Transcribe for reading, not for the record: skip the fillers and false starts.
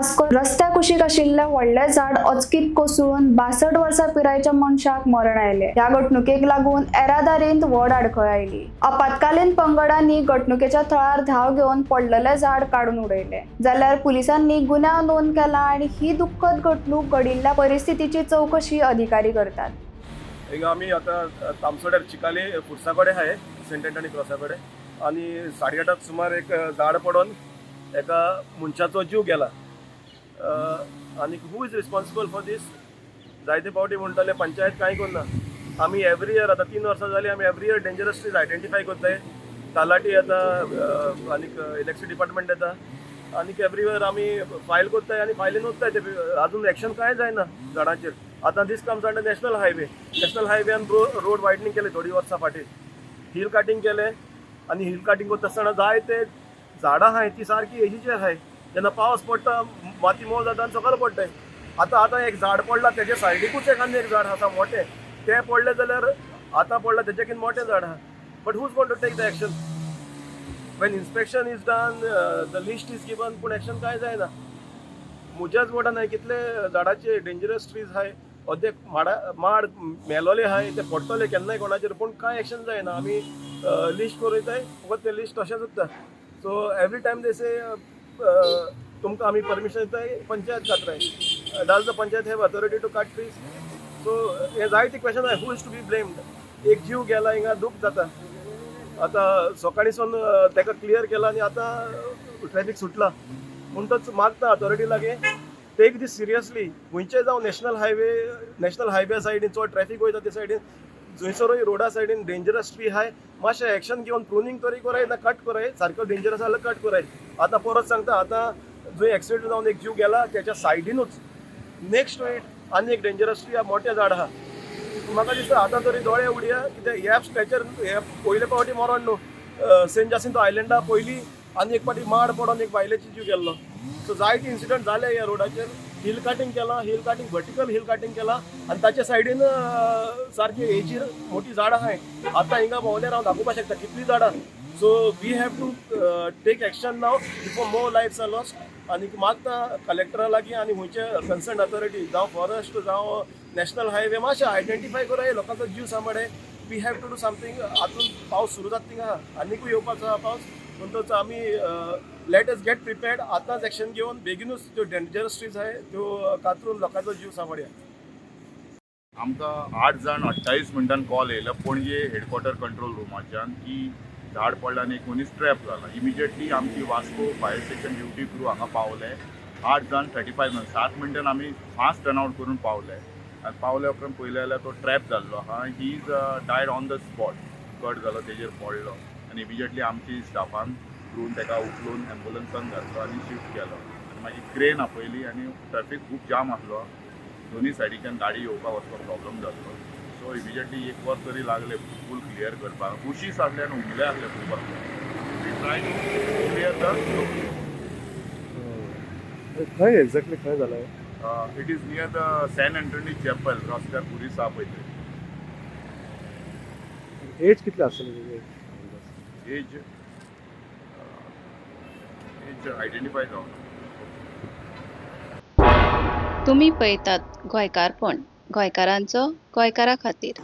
वास्को रस्त्या कुशीक आशिल्लें व्हडलें झाड अचकीत कोसळून 62 वर्सां पिरायेच्या मनशाक मरण आयलें. ह्या घडणुकेक लागून येरादारींत व्हड आडखळ आयली. आपत्कालीन पंगडांनी घडणुकेच्या थळार धांव घेवन पडलेलें झाड काडून उडयलें, जाल्यार पुलिसांनी गुन्यांव नोंद केला आनी ही दुख्खद घडणूक घडिल्ल्या परिस्थितीची चवकशी अधिकारी करतात. हिंगा आमी आतां तामसोड्यार चिकाली फुडसा कडेन आहाय, सेंट एंटनी क्रॉसा कडेन, आनी 8:30 सुमार एक झाड पडोन एका मनशाचो जीव गेला. आनी who is responsible for this? जायते फावटी म्हणटाले, पंचायत कांय करना. आमी एवरी इयर, आतां 3 वर्सां जालीं, आमी every year dangerous trees identify करताय. तलाठी येता आनीक इलेक्ट्रिसिटी डिपार्टमेंट येता आनीक एवरी इयर आमी फायल करताय आनी फायलीन वताय ते. अजून एक्शन कांय जायना झाडांचेर. आतां this comes under national highway. National हायवेन road widening केलें थोडी वर्सां फाटीं, हिल काटींग केलें आनी हिल काटींग करता आसतना जायते झाडां आहाय ती सारकी एजीचेर आहाय. जेन्ना पावस पडटा, माती मोव जाता आनी सकयल पडटाय. आतां आतां एक झाड पडलां, तेजे सायडीकूच एक आनी एक झाड आसा मोटें. तें पडलें जाल्यार आतां पडलां तेजे मोटें झाड आहा. But who's gonna to take the action? When inspection is done, the list is given, पूण एक्शन कांय जायना. म्हज्याच वोर्डान हांवें कितले झाडाचे डेंजरस ट्रीज आहाय, अर्दे माडा माड मेलोले आहाय, ते पडटले केन्नाय कोणाचेर, पूण कांय एक्शन जायना. आमी लिस्ट करयताय, फकत तें लिस्ट तशेंच उरता. So every time they say, तुमकां आमी परमिशन दिताय, panchayat कातराय. Does the panchayat have authority to cut trees? So हे जायते क्वेश्चन आहाय. Who is to be blamed? एक जीव गेला हिंगा, दूख जाता. आतां सकाळीं सावन ताका क्लियर केला आनी आतां ट्रॅफीक सुटला. म्हणटच मागता अथॉरिटी लागीं, take this seriously. खंयचे जावं नॅशनल हायवे, नॅशनल हायवे सायडीन चड ट्रॅफीक वयता ते सायडीन, जंयसरूय रोडा सायडीन डेंजरस ट्री आहाय, मातशें एक्शन घेवन प्रुनींग तरी कराय ना कट कराय. सारको डेंजरस जाल्यार कट कराय. आतां परत सांगता, आतां जंय एक्सिडंट जावन एक जीव गेला, त्याच्या सायडीनूच नेक्स्ट टू it आनी एक डेंजरस ट्री मोठें झाड आहा. म्हाका दिसता आतां तरी दोळे उडया, कित्याक ह्या स्ट्रेचर हे पयले फावटी मरण न्हू. सेंट जासिंतो आयलंडा पयलीं आनी एक फावटी माड पडोन एक बायलेची जीव गेल्लो. सो जायते इन्सिडंट जाले ह्या रोडाचेर. हिल काटींग केलां, hill cutting, vertical hill cutting केलां आनी ताच्या सायडीन सारकी हेजी मोठी झाडां आहाय. आतां हिंगा भोंवल्यार हांव दाखोवपाक शकता कितलीं झाडां. So we have to take action now before more lives are lost. आनी मागता कलेक्टरा लागीं आनी खंयचे कन्सर्न अथॉरिटी, जावं फॉरेस्ट, जावं नॅशनल हायवे, मातशें आयडेंटिफाय कराय, लोकांचो जीव सांबाळे. We have to do something. आजून पावस सुरू जाता थिंगा, आनिकूय येवपाचो आहा पावस. म्हणटच आमी let us get prepared. आतांच एक्शन घेवन बेगिनूच त्यो डेंजरस ट्रीज आहाय त्यो कातरून लोकांचो जीव सांबाळया. आमकां 8 जाण 28 मिनटान कॉल येयलो पणजे हेडक्वॉर्टर कंट्रोल रुमाच्यान की झाड पडला आनी एक मनीस ट्रॅप जाला. इमिजिएटली आमची Vasco fire station duty crew हांगा पावले 8 जाण 35 मिनट. 7 मिनटान आमी फास्ट टर्नआउट करून पावले आनी पावल्या उपरांत पळयलें जाल्यार तो ट्रॅप जाल्लो आहा. He is died on the spot. Cut जालो, तेजेर पडलो आनी इमिजिएटली आमची स्टाफान क्रून ताका उखलून एम्बुलन्सान घातलो आनी शिफ्ट केलो आनी मागीर क्रेन आपयली. आनी ट्रॅफीक खूब जाम आसलो, दोन्ही सायडीच्यान गाडी येवपाक वचपाक प्रॉब्लम जाल्लो. सो इमिजिएटली एक वर तरी लागले फूल क्लियर करपाक. बुशीस आसले आनी हुमले आसले खूब आसले. We try to clear the खंय एक्झॅक्टली, खंय जालें? It is near the Saint Anthony Chapel, रस्त्यार पुलीस आहा पळय थंय. एज कितली आसतली? एज एज आयडेंटिफाय जावना. तुमी पळयतात गोंयकारपण, गोंयकारांचो गोंयकारा खातीर.